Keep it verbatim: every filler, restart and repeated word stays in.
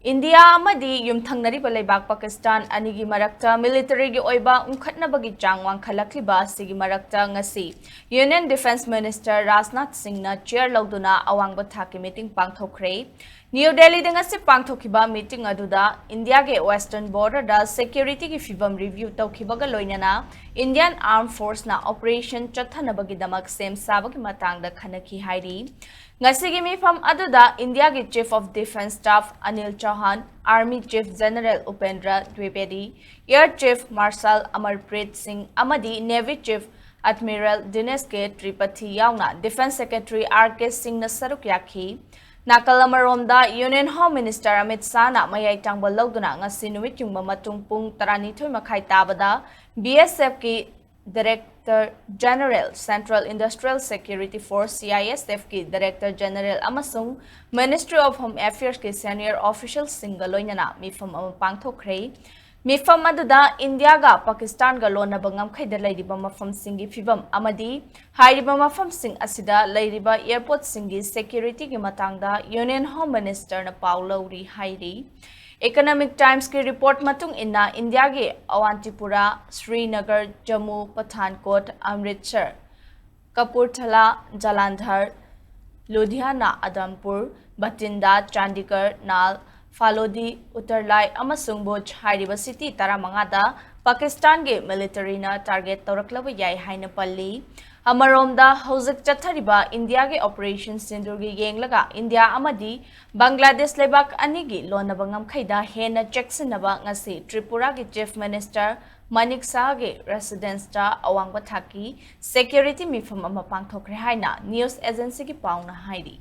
India ꯑꯃꯗꯤ ꯌꯨꯝꯊꯪꯅꯔꯤꯕ ꯂꯩꯕꯥꯛ ꯄꯥꯀꯤꯁꯇꯥꯟ ꯑꯅꯤꯒꯤ ꯃꯔꯛꯇ ꯃꯤꯂꯤꯇꯔꯤꯒꯤ ꯑꯣꯏꯕ ꯎꯪꯈꯠꯅꯕꯒꯤ ꯆꯥꯡ ꯋꯥꯡꯈꯠꯂꯛꯂꯤꯕ ꯑꯁꯤꯒꯤ ꯃꯔꯛꯇ ꯉꯁꯤ ꯌꯨꯅꯤꯌꯟ ꯗꯤꯐꯦꯟꯁ ꯃꯤꯅꯤꯁꯇꯔ ꯔꯥꯖꯅꯥꯊ ꯁꯤꯡꯅ ꯆꯤꯌꯔ ꯂꯧꯗꯨꯅ ꯑꯋꯥꯡꯕ ꯊꯥꯛꯀꯤ ꯃꯤꯇꯤꯡ ꯄꯥꯡꯊꯣꯛꯈ꯭ꯔꯦ꯫ ꯅ꯭ꯌꯨ ꯗꯦꯜꯂꯤꯗ ꯉꯁꯤ ꯄꯥꯡꯊꯣꯛꯈꯤꯕ ꯃꯤꯇꯤꯡ ꯑꯗꯨꯗ ꯏꯟꯗꯤꯌꯥꯒꯤ ꯋꯦꯁꯇꯔꯟ ꯕꯣꯔꯗꯔꯗ ꯁꯦꯀ꯭ꯌꯨꯔꯤꯇꯤꯒꯤ ꯐꯤꯕꯝ ꯔꯤꯚ꯭ꯌꯨ ꯇꯧꯈꯤꯕꯒ ꯂꯣꯏꯅꯅ ꯏꯟꯗꯤꯌꯟ ꯑꯥꯔꯝ ꯐꯣꯔꯁꯅ ꯑꯣꯄꯔꯦꯁꯟ ꯆꯠꯊꯅꯕꯒꯤꯗꯃꯛ ꯁꯦꯝ ꯁꯥꯕꯒꯤ ꯃꯇꯥꯡꯗ ꯈꯟꯅꯈꯤ ꯍꯥꯏꯔꯤ꯫ ꯉꯁꯤꯒꯤ ꯃꯤꯐꯝ ꯑꯗꯨꯗ ꯏꯟꯗꯤꯌꯥꯒꯤ chief of defence staff Anil Chauhan, army chief general Upendra ꯗ꯭ꯋꯤꯕꯦꯗꯤ, air chief marshal Amarpreet Singh ꯑꯃꯗꯤ navy chief admiral Dinesh K Tripathi ꯌꯥꯎꯅ ꯗꯤꯐꯦꯟꯁ ꯁꯦꯀ꯭ꯔꯦꯇꯔꯤ ꯑꯥꯔ ꯀꯦ ꯁꯤꯡꯅ ꯁꯔꯨꯛ ꯌꯥꯈꯤ꯫ ꯅꯥꯀꯜ ꯑꯃꯔꯣꯝꯗ ꯌꯨꯅꯤꯌꯟ ꯍꯣꯝ ꯃꯤꯅꯤꯁꯇꯔ ꯑꯃꯤꯠ ꯁꯥꯍꯅ ꯃꯌꯥꯏ ꯇꯥꯡꯕ ꯂꯧꯗꯨꯅ ꯉꯁꯤ ꯅꯨꯃꯤꯠ ꯌꯨꯡꯕ ꯃꯇꯨꯡ ꯄꯨꯡ ꯇꯔꯥꯅꯤꯊꯣꯏ ꯃꯈꯥꯏ ꯇꯥꯕꯗ ꯕꯤ ꯑꯦꯁ ꯑꯦꯐꯀꯤ director general, central industrial security force, C I S ꯑꯦꯐꯀꯤ ꯗꯥꯏꯔꯦꯛꯇꯔ ꯖꯦꯅꯔꯦꯜ ꯑꯃꯁꯨꯡ ꯃꯤꯅꯤꯁꯇ꯭ꯔꯤ ꯑꯣꯐ ꯍꯣꯝ ꯑꯦꯐꯤꯌꯔꯁꯀꯤ ꯁꯦꯅꯤꯌꯔ ꯑꯣꯐꯤꯁꯤꯌꯦꯜꯁꯤꯡꯒ ꯂꯣꯏꯅꯅ ꯃꯤꯐꯝ ꯑꯃ ꯄꯥꯡꯊꯣꯛꯈ꯭ꯔꯦ꯫ ꯃꯤꯐꯝ ꯑꯗꯨꯗ ꯏꯟꯗꯤꯌꯥꯒ ꯄꯥꯀꯤꯁꯇꯥꯟꯒ ꯂꯣꯟꯅꯕ ꯉꯝꯈꯩꯗ ꯂꯩꯔꯤꯕ ꯃꯐꯝꯁꯤꯡꯒꯤ ꯐꯤꯕꯝ ꯑꯃꯗꯤ ꯍꯥꯏꯔꯤꯕ ꯃꯐꯝꯁꯤꯡ ꯑꯁꯤꯗ ꯂꯩꯔꯤꯕ ꯑꯦꯌꯔꯄꯣꯔꯠꯁꯤꯡꯒꯤ ꯁꯦꯀ꯭ꯌꯨꯔꯤꯇꯤꯒꯤ ꯃꯇꯥꯡꯗ ꯌꯨꯅꯤꯌꯟ ꯍꯣꯝ ꯃꯤꯅꯤꯁꯇꯔꯅ ꯄꯥꯎ ꯂꯧꯔꯤ ꯍꯥꯏꯔꯤ꯫ ꯏꯀꯣꯅꯣꯃꯤꯛ ꯇꯥꯏꯝꯁꯀꯤ ꯔꯤꯄꯣꯔꯠ ꯃꯇꯨꯡ ꯏꯟꯅ ꯏꯟꯗꯤꯌꯥꯒꯤ ꯑꯋꯥꯟꯇꯤꯄꯨꯔꯥ, ꯁ꯭ꯔꯤꯅꯒꯔ, ꯖꯝꯃꯨ, ꯄꯊꯥꯟꯀꯣꯠ, ꯑꯃ꯭ꯔꯤꯠꯁꯔ, ꯀꯄꯨꯔꯊꯂꯥ, ꯖꯂꯥꯟꯙꯔ, ꯂꯨꯙꯤꯌꯥꯅꯥ, ꯑꯗꯝꯄꯨꯔ, ꯕꯇꯤꯟꯗꯥ, ꯆꯥꯟꯗꯤꯒꯔ, ꯅꯥꯜ, ꯐꯥꯂꯣꯗꯤ, ꯎꯇꯔꯂꯥꯏ ꯑꯃꯁꯨꯡ ꯚꯨꯖ ꯍꯥꯏꯔꯤꯕ ꯁꯤꯇꯤ ꯇꯔꯥꯃꯉꯥꯗ ꯄꯥꯀꯤꯁꯇꯥꯟꯒꯤ ꯃꯤꯂꯤꯇꯔꯤꯅ ꯇꯥꯔꯒꯦꯠ ꯇꯧꯔꯛꯂꯕ ꯌꯥꯏ ꯍꯥꯏꯅ ꯄꯜꯂꯤ꯫ ꯑꯃꯔꯣꯝꯗ ꯍꯧꯖꯤꯛ ꯆꯠꯊꯔꯤꯕ ꯏꯟꯗꯤꯌꯥꯒꯤ ꯑꯣꯄꯔꯦꯁꯟ ꯁꯤꯟꯗꯨꯔꯒꯤ ꯌꯦꯡꯂꯒ ꯏꯟꯗꯤꯌꯥ ꯑꯃꯗꯤ ꯕꯪꯒ꯭ꯂꯥꯗꯦꯁ ꯂꯩꯕꯥꯛ ꯑꯅꯤꯒꯤ ꯂꯣꯟꯅꯕ ꯉꯝꯈꯩꯗ ꯍꯦꯟꯅ ꯆꯦꯛꯁꯤꯟꯅꯕ ꯉꯁꯤ ꯇ꯭ꯔꯤꯄꯨꯔꯥꯒꯤ ꯆꯤꯐ ꯃꯤꯅꯤꯁꯇꯔ ꯃꯅꯤꯛ ꯁꯥꯍꯒꯤ ꯔꯦꯁꯤꯗꯦꯟꯁꯇ ꯑꯋꯥꯡꯕ ꯊꯥꯛꯀꯤ ꯁꯦꯀ꯭ꯌꯨꯔꯤꯇꯤ ꯃꯤꯐꯝ ꯑꯃ ꯄꯥꯡꯊꯣꯛꯈ꯭ꯔꯦ ꯍꯥꯏꯅ ꯅ꯭ꯌꯨꯁ ꯑꯦꯖꯦꯟꯁꯤꯒꯤ ꯄꯥꯎꯅ ꯍꯥꯏꯔꯤ꯫